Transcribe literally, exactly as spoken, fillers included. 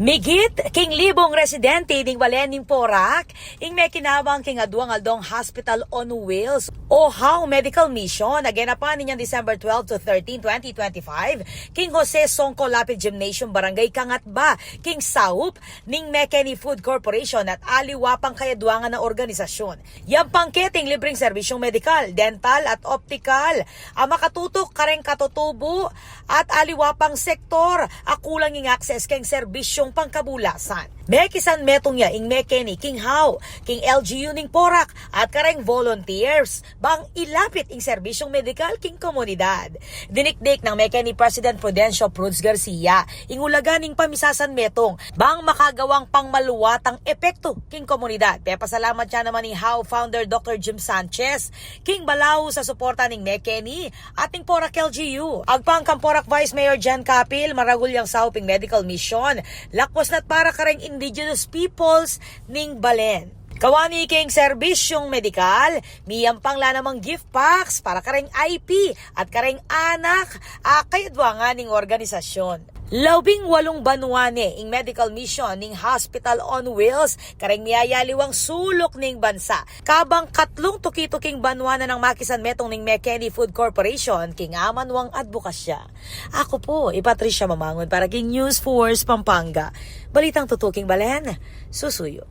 Migit king libung residente ning balen ning Porac ing mekinabang king aduang aldong Hospital on Wheels o HOW medical mission a genapan inyang December twelve to thirteen, twenty twenty-five, king Jose Songco Lapid Gymnasium, Barangay Cangatba, king saup ning McKinney Food Corporation at aliwa pang kayaduangan a organisasyon. Yang pangketing libreng serbisyong medikal, dental at optikal a makatutuk kareng katutubo at aliwa pang sektor a kulang ing akses keng serbisyong pangkabulasan. Mekisanmetung ya ing McKinney king HOW, king L G U ning Porac at kareng volunteers bang ilapit ing serbisyong medikal king komunidad. Dinikdik nang McKinney President Prudencio Prudes Garcia ing ulaga ning pamisasanmetung bang makagawang pangmaluwatang epekto king komunidad. Pepasalamat ya naman ing HOW founder Doctor Jim Sanchez king balaus a suporta ning McKinney at ning Porac L G U. Agpang kang Porac Vice Mayor Jen Capil, maragul yang saup ing medical mission lakwes na't para kareng indigenous peoples ning balen. Kawani king serbisyong medikal, miyampang la namang gift packs para kareng I P at kareng anak a kayaduangan ning organisasyon. Labing walung banua ne ing medical mission ning Hospital on Wheels kareng miyayaliwang suluk ning bansa, kabang katlung tuki-tuking banua na nang makisanmetung ning McKinney Food Corporation king amanuang adbokasya. Aku pu i Patricia Mamangun para king News Force Pampanga. Balitang tutuking balen, susuyu.